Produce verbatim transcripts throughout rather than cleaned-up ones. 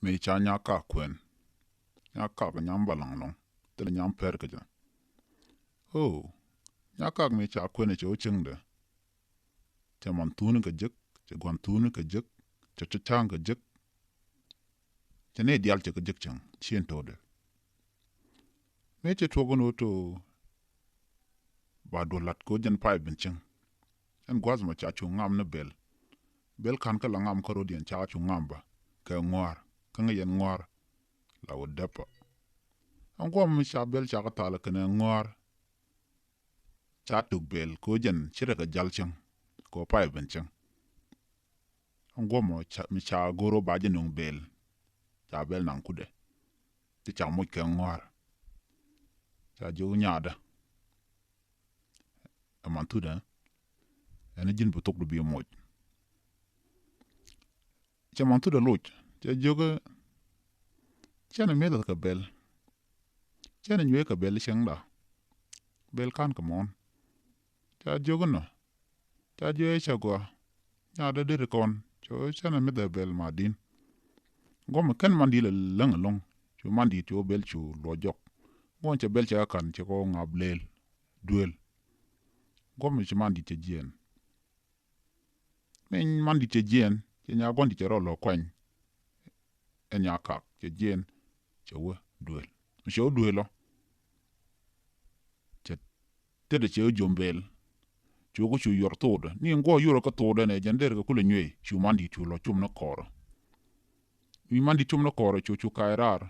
mëë ca Nyakak kuɛn. Nyakak nyam balaŋ lɔŋ, thilɛ nyam pɛr kɛ jɛ. O, Nyakak mëë ca kuɛn cɛ wä cieŋdɛ. Cɛ man thuni kɛ jek, cɛ gua̱n thuni kɛ jek, cɛ cɛ ca̱ŋ kɛ jek. Cɛ ni dial cɛ kɛ jek cieŋ, cien to̱o̱dɛ. Mëë cɛ tuɔk ni wä to ba duɔl lat kɛ wä jɛn pay ben cieŋ. Ɛn gua̱th mɔ ca cu ŋam ni bel. Bel kan kä la ŋam kä rodiɛn ca cu ŋam ba kɛ ŋua̱a̱r, kä ŋäc yɛn ŋua̱a̱r la wä dɛpä. Ɛn gua̱th mɔ ca bel ca kä thal kɛnɛ ŋua̱a̱r. Ca tuk bel kɛ wä jɛn ci rɛ kɛ jal cieŋ kɛ wä pay ben cieŋ. Ɛn guɔmɔ mi ca go̱r wä ba jɛ nuŋ bel. Ca bel naŋ kudɛ ti ca moc kɛ ŋɔ̱a̱r. Ca jiök nyaatdä. Ɛ man thutdä ɛn ji̱n bi thok du bi moc. Cɛ man thutdä loc cɛ jiök. Cɛn ɛ mi̱eth kɛ bel. Cɛn ɛ nyueek kɛ bel cieŋda. Bel kan kɛ muɔ̱ɔ̱n. Ca jiök inɔ. Ca jiök i̱ cɛ gɔaa. Nyaatdä deri kɔn cɛ wee cɛn ɛ mi̱eth ɛ bel ma di̱n. Guɔmɛ kɛn man di̱t lɛ läŋ ɛlɔ̱ŋ cu man di̱t cu wä bel cu luɔc jɔk. Guɔmɛ cɛ bel cɛ kɛ ka̱n cɛ kɛ wä ŋa̱p leel duëël. Guɔmɛ ci man di̱t cɛ jiɛɛn. Min man di̱t cɛ jiɛɛn cɛ nyaa gua̱n di̱t cɛ rɔ lɔ kuany. Ɛn Nyakak cɛ jiɛɛn cɛ wä duëël. Cɛ wä duëël ɔ. Cɛ tetdɛ cɛ wä jom bel. Cu wä kä cu yuɔr thokdɛ ni guɔ yuɔr kä thokdɛ nɛ jɛn der kɛ kulɛ nyuey cu man di̱t cu lɔ cum ni kɔɔrä. Mi man di̱t cum ni kɔɔrä cu cu ka̱a̱c raar.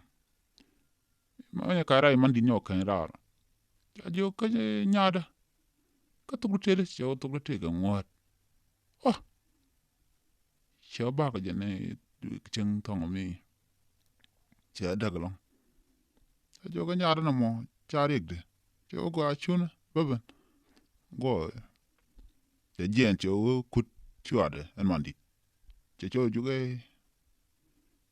Manyɛ ka̱a̱c raar mi man di̱t nyɔk kɛny raar. Ca jiök kä nyaatdä. Kä thok di tëëdä cɛ wä thok di tëëkɛ ŋuäät. Ɔ. Cɛ wä bakɛ jɛ ni cieŋ thɔŋ mi. Cɛ däk ɛlɔ̱ŋ. Cɛ jiök kä nyaatdä nɔmɔ ca riɛkdɛ. Cɛ wä gɔaa cun bä ben. Guɔ. Cɛ jiɛɛn cɛ wä kut cuaadɛ ɛn man di̱t. Cɛ cɛ wä jiök ɛ.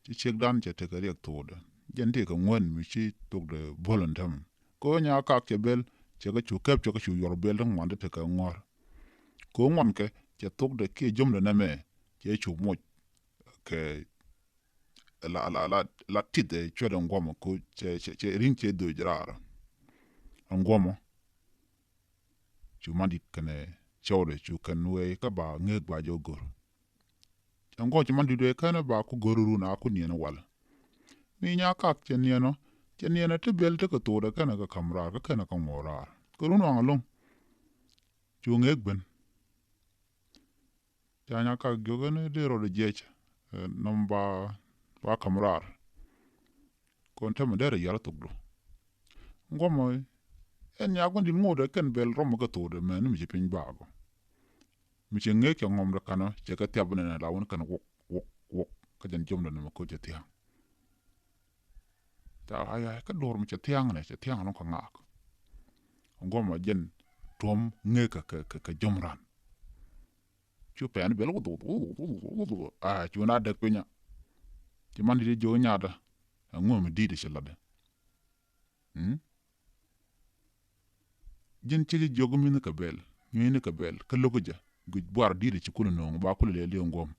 Ci ciekdan cɛ tekɛ riɛk thokdɛ. Jɛn tëëkɛ ŋuäät mi ci thokdɛ buɔl ɛn täämɛ. Kɛ wä Nyakak cɛ bel cɛ kɛ cu kɛp cɛ kɛ cu yuɔr bel ti ŋuan ti tekɛ ŋuäär. Kɛ wä ŋuan kɛ cɛ thokdɛ kiɛ jomdɛ nɛmɛ cɛ cu moc kɛ la la la la tith ɛ cuɛt ɛn guɔmɔ ko cɛ cɛ cɛ ri̱ŋ cɛ dhoc raar. Ɛn guɔmɔ cu man di̱t kɛnɛ cɛwdɛ cu kɛn wee kä ba ŋeek ba jɛ wä go̱r. Ɛn guɔmɔ cu man di̱t wee kɛnɛ ba ku go̱r run a ku niɛn wal. Mi Nyakak cɛ niɛn ɔ cɛ niɛn ɛ ti bel tekɛ thokdɛ kɛnɛ kɛ ka̱m raar kä kɛnɛ kɛ ŋuɔ̱ɔ̱r raar kɛ run waŋ ɛlɔ̱ŋ. Cu ŋeek ben. Ca Nyakak jiök ɛn dee rɔɔdɛ jiɛc nɔm ba ba ka̱m raar. Kɔn täämɛ derɛ yar thokdu. Guɔmɔ ɛn Nyakak gua̱n di̱t ŋotdɛ kɛn bel rɔmɔ kɛ thokdɛ mɛn mi ci piny bakɔ. Mi cɛ ŋeek cɛ ŋɔmdɛ kanɔ cɛ kɛ thiap nɛnɛ la wun kɛn wok wok wok kä jɛn jomdɛ nɛmɛ koc cɛ thia̱a̱ŋ. Ca ay ay kä duɔr mi cɛ thia̱a̱ŋ nɛ cɛ thia̱a̱ŋ lɔŋ kɛ ŋaak. Guɔmɔ jɛn tuɔ̱m ŋeek kɛ kɛ kɛ jom ran. Cu pɛn bel wuth wuth wuth wuth wuth wuth a cu na däk pinya. Ci man di̱t jiök nyaatdä. Ɛŋu mi di̱t ci latdɛ. Ji̱n cä jiök mi̱ni kɛ bel nyueni kɛ bel kä lo̱k jɛ guic buar di̱t ci kulɛ no̱o̱ŋ ba kulɛ lɛ li̱eŋ guɔ̱m.